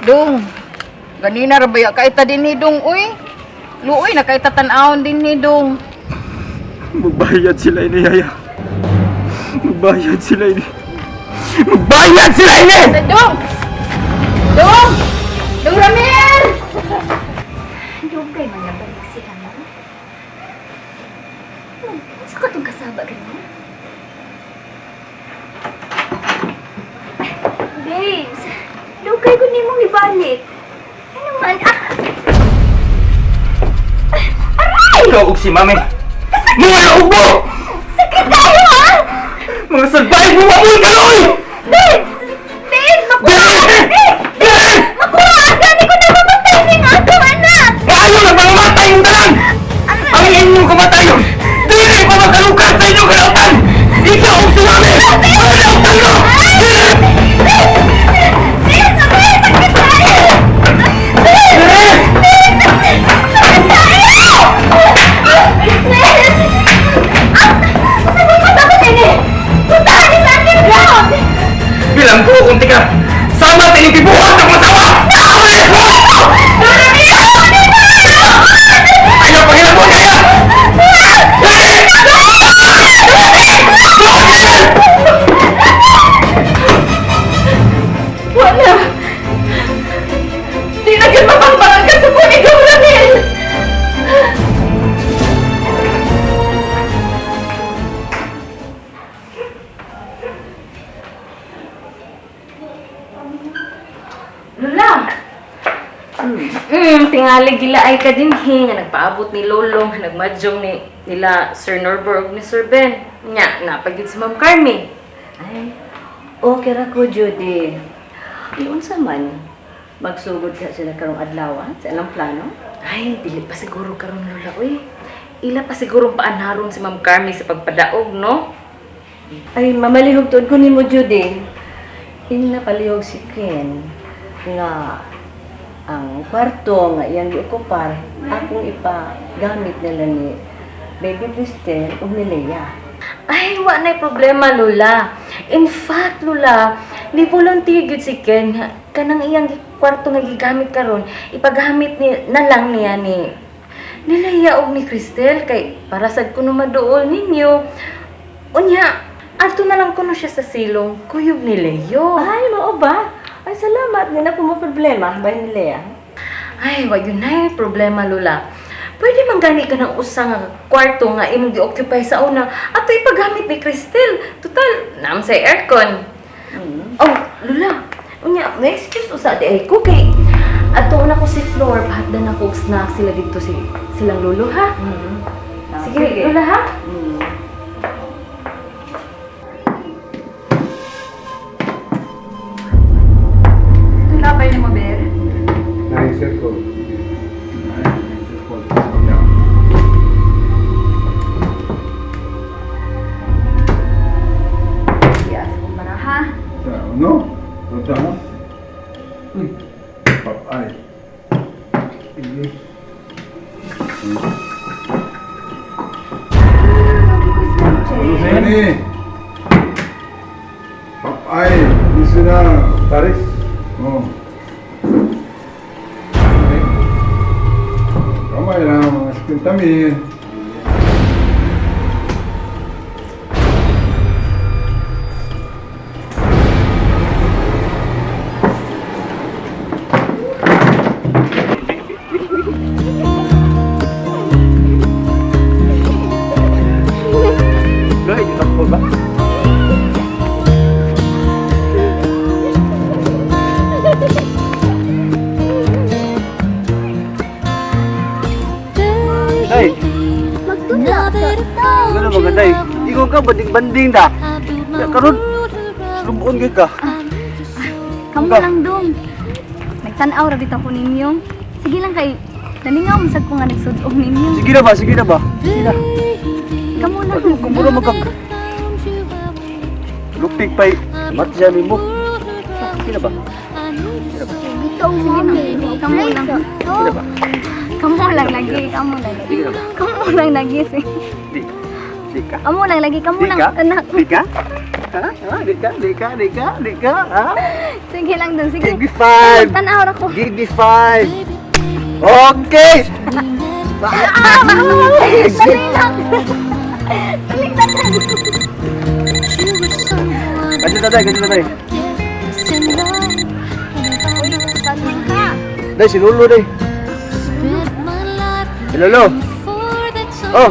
Dong, ganina ra baya kaita din ni Dong, uy. Luoy na kaita tan-awon din ni Dong. Magbayad sila ini, Yaya. Magbayad sila ini. Magbayad sila ini! Dong! Dong! Dong Ramil! Dugay man nabalik sila, no? Sa katong kasaba ganun? Babes, dugay ko nimong ibalik. Ano man? Ah! Aray! Ikaw og si Mami. Mga laog mo! Sakit tayo, ha? Mga salbahe mo mamuhay ka noy! Babes! Babes, makuha! Babes! Dili! Makuha! Gani ko na mamatay ning atong anak! Maayo na mga matay mong tanan! Ang inyong kamatayon! Dili pa magkalukan sa inyong kalautan! Ikaw og si Mami! Mga lautan mo! Dili! Babes! Aray! Sakit tayo! Dili! Sakit tayo! Babes! Ah! Sa mga ini! Puntahan ni sa ating ground! Bilang ko kung tika! Sama sa inyong gibuhat ng masawa! Ayaw pangilabon kaya! Wala! Di na gyud mapangbangan ka sa ni Dong Ramil! Lola! Tingali gila ay ka din he, nga nagpaabot ni Lolo, nga nagmadyong ni nila Sir Norberg ni Sir Ben. Nya, napagid si Ma'am Carmi. Ay, okay ra ko, Judy. Iyon sa man, magsugod ka sila karong adlaw, ah, sa ilang plano. Ay, dili pa siguro karon Lola, uy. Ila pa siguro paanharon si Ma'am Carmi sa pagpadaog, no? Ay, mamalihog tuod ko nimo, Judy. Ing napalihog si Ken nga ang kwarto nga iyang giokupar akong ipagamit nila ni Baby Cristel ug ni Leia. Ay, wa na'y problema, Lola. In fact, Lola, ni volunteer gyud si Ken nga kanang iyang kwarto nga gigamit karon, ipagamit ni na lang niya ni ni Leia og ni Cristel kay para sad kuno maduol ninyo. Unya, adto na lang kuno siya sa silong kuyog ni Leo. Ay, mao ba? Ay, salamat. Di na ko mo problema. Bay ni Leia. Ay, wa yun na problema, Lola. Pwede man gani ka ng usa nga kwarto nga imong gi-occupy sa una ato ipagamit ni Cristel. Total, naam sa aircon. Oh, Lola. Unya, may excuse usa di ay ko kay ato na ko si Flor, pahatdan ako og snack sila dito si silang lolo ha. Sige, Lola ha. Tulabay ni mo, Ber. Nine circle. Nine circle. Yes, kumbara ha. Sa ano? Punta mo? Uy. Papay. Sige. Ano ni? Papay. Gusto na. Paris? Oo. Kamay lang, mga 50 mil. Loy, dito ko ba? Ay, Magtula ka. ano maganda eh. Ingon ka, banding-banding da. Ya, karon, Lumuon gyud ka. Kamu lang dong. Nagtan-aw ra bitaw ko ninyo. Sige lang kay nalingaw man sad ko nga nagsud-og ninyo. Sige na ba, sige na ba? Sige na. Kamu lang. Kung mura magkag... Lupig pa'y matya ni mo. Sige na ba? Bitaw mami. Kamu lang. Sige na ba? Kamu lang lagi, kamu lang. Sige na ba? Kamu lang lagi si. Di. Di ka. Kamu lang lagi, kamu Di lang ka? anak. Di ka? Ha? Ha? Di ka, di ka, di ka, di ka, ha? Sige lang dong, sige. Give me 5. Tanaw ra ko. Give me 5. Okay! Dali lang. Dali lang. Ganyan tatay, ganyan tatay. Day, si Lolo day. Si Lolo. Oh.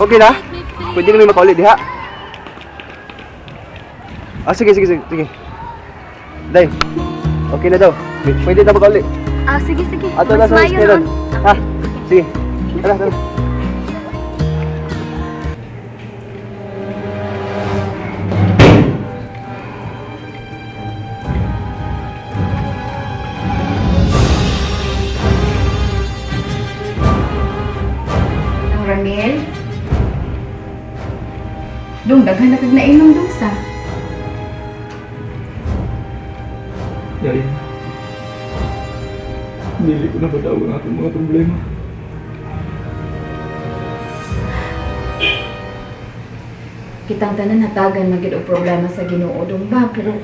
Okay na? Pwede kami makauli diha. Ah, sige, sige, sige, sige. Day. Okay na daw. Pwede na makauli. Ah, sige, sige. Ato na Mas sa mayo meron. noon. Ha? Sige. Tara, tara. Ang Ramil? Dong, daghan na kag nainom dong sa. Yaya, dili ko na patawag ang akong mga problema. Kitang tanan hatagan man gyud og problema sa Ginoo dong ba, pero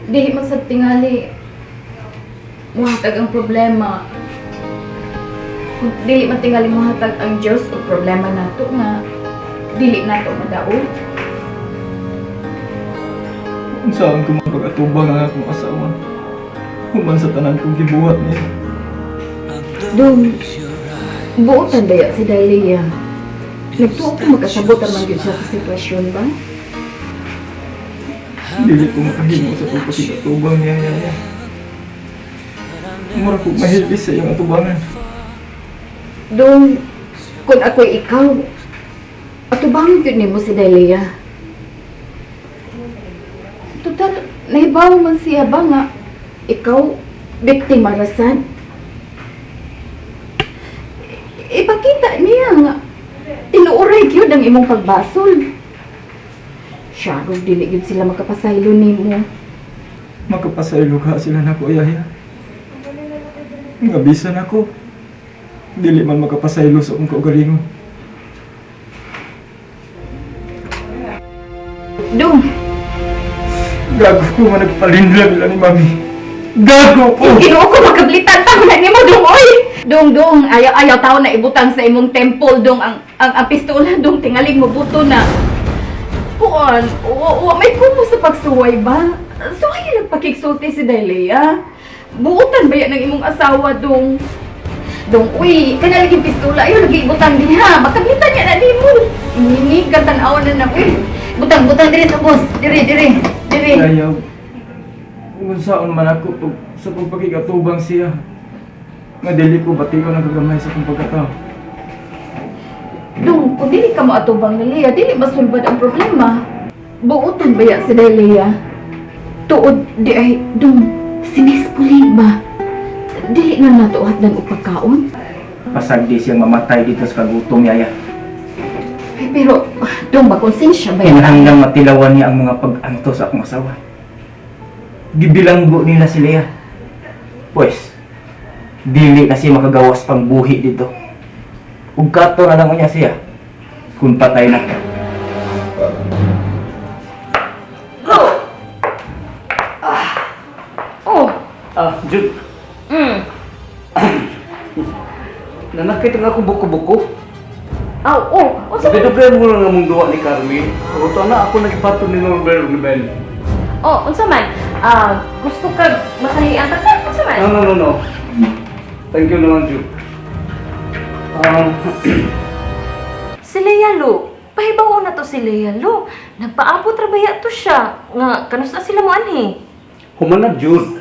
dili man sad tingali muhatag ang problema. Kung dili man tingali muhatag ang Dios og problema nato nga dili nato madaog. Unsaon ko mapag-atubang ang akong asawa. Human sa tanan kong gibuhat niya. Dong, buotan baya si Dalia. Nagtuo ko magkasabot man gyud siya sa sitwasyon ba? Dili ko makahimo sa pagpakig-atubang niya, Yaya. Mura ko mahilis sa iyong atubangan. Dong, kung ako'y ikaw, atubangin gyud nimo si Delia. Total, nahibaw man siya ba nga, ikaw, biktima rasan. Ipakita niya nga, tinuoray gyud ang imong pagbasol. Siya, dili gyud sila makapasaylo nimo. Makapasaylo ka sila nako, Yaya. Nga bisan ako. Dili man makapasaylo sa akong kaugalingon. Dong, Gago ko man nagpalinla nila ni Mami. Gago ko! Ginoo ko makablitan taon na nimo dong oy. Dong dong ayaw ayaw tao na ibutang sa imong temple dong ang pistola dong tingaling mo buto na. Puan, o, o may kumo sa pagsuway ba? Suway lang pakigsulti si Delia. Buutan ba yan ng imong asawa dong? Dong, uy, kana lagi pistola, ayaw lagi ibutang diha. Makablitan niya na nimo. Ninigan tan-aw na na, uy. Butang butang diri sa bus. Diri diri diri. Yaya, kung saan man ako pag, sa pagpakikatubang siya, nga dili ko bation ang kagamay sa akong pagkatao. Dong, kung dili ka mo atubang ni Lea, dili masulbad ang problema. Buoton ba ya si Lea? Tuod di ay, dong, si Miss Pauline ba? Dili na nato hatdan og pagkaon. Pasagdi siyang mamatay dito sa kagutom, Yaya. Ay, pero, dong, makonsensya ba yan? Kinahanglang matilawan niya ang mga pag-anto sa akong asawa. Gibilanggo nila si Lea. Pues, dili na siya makagawas pang buhi dito. Ug kato na lang unya siya kung patay na. Oh, Ah, Jude. Nanakit nga akong buko-buko. Aw, oh, unsa man? Dugay mo lang among duwa ni Carmen. Uto na ako nagpato ni Norbert ni Ben. Oh, unsa man? Ah, gusto ka masahian ta ka? Unsa man? No, no, no, no. Thank you naman, Jude. Si Lea Lo. Pahibaw na to si Lea Lo. Nagpaabot ra baya to siya. Nga kanus na sila mo anhi. Human na, Jude.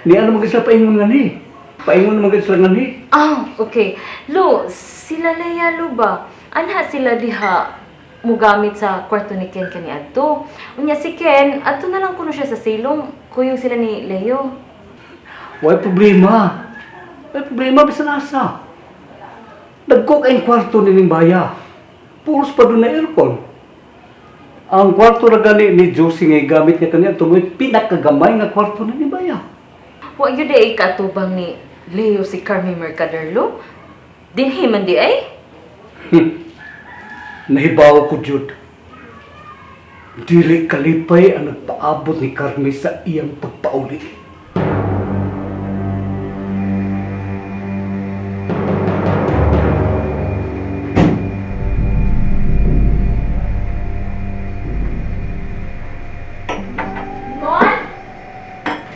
Ni ano magid sila paingon nga ni. Paingon magid sila nga ni. Ah, okay. Lo, sila Lea Lo ba? Anha sila diha mugamit sa kwarto ni Ken kani adto. Unya si Ken, adto na lang kuno siya sa silong. Kuyog sila ni Leo. Way problema. Way problema bisan asa. Nagcook ang kwarto ni baya. Pulos pa doon na aircon. Ang kwarto ra gani ni Josie nga gamit niya kaniya tumoy pinakagamay nga kwarto ni baya. Wa gyud ay katubang ni Leo si Carmi Mercader Lo. Dinhi man di ay. Nahibaw ko, Jude. Dili kalipay ang nagpaabot ni Carmi sa iyang pagpauli. Mon?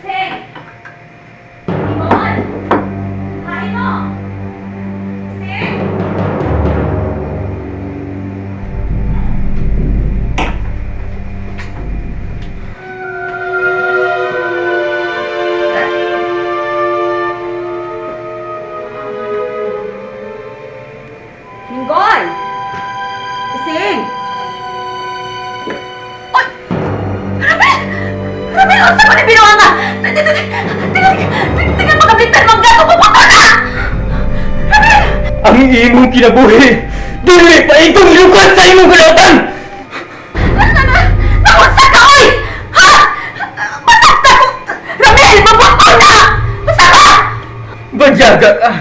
Sing! Mon? Kain mo! Sing! Minggoy! Sing! Oy! Ramil! Ramil, unsa man ni binuang ka? Tingnan makablitan manggato ko pa na! Ramil! Ang imong kinabuhi dili pa itong lukat sa imong kalautan! Naunsa ka, oy! Ha? Masakta ko! Ramil, mabuto na! Unsa ka? Banyaga ka!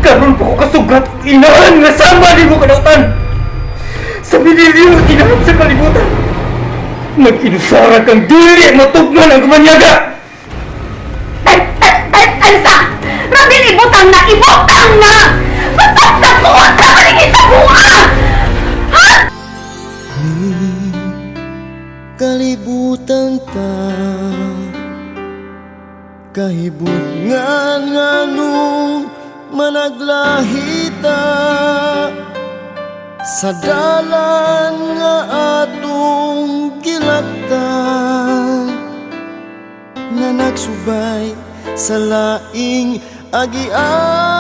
Karon pa ko kasugat og inahan nga sama nimo kalautan! Sa biniliw inahan sa kalibutan! Nag-inusara kang dili matugman ang kamanyaga! Tansa! Ramil, ibutang na! Ibutang na! Masakta ko! Unsa man ni gitabuha? Ha? Kalibutan ta kahibutngan nganong managlahita sa dalan nga atong gilaktan nga nagsubay sa laing agian.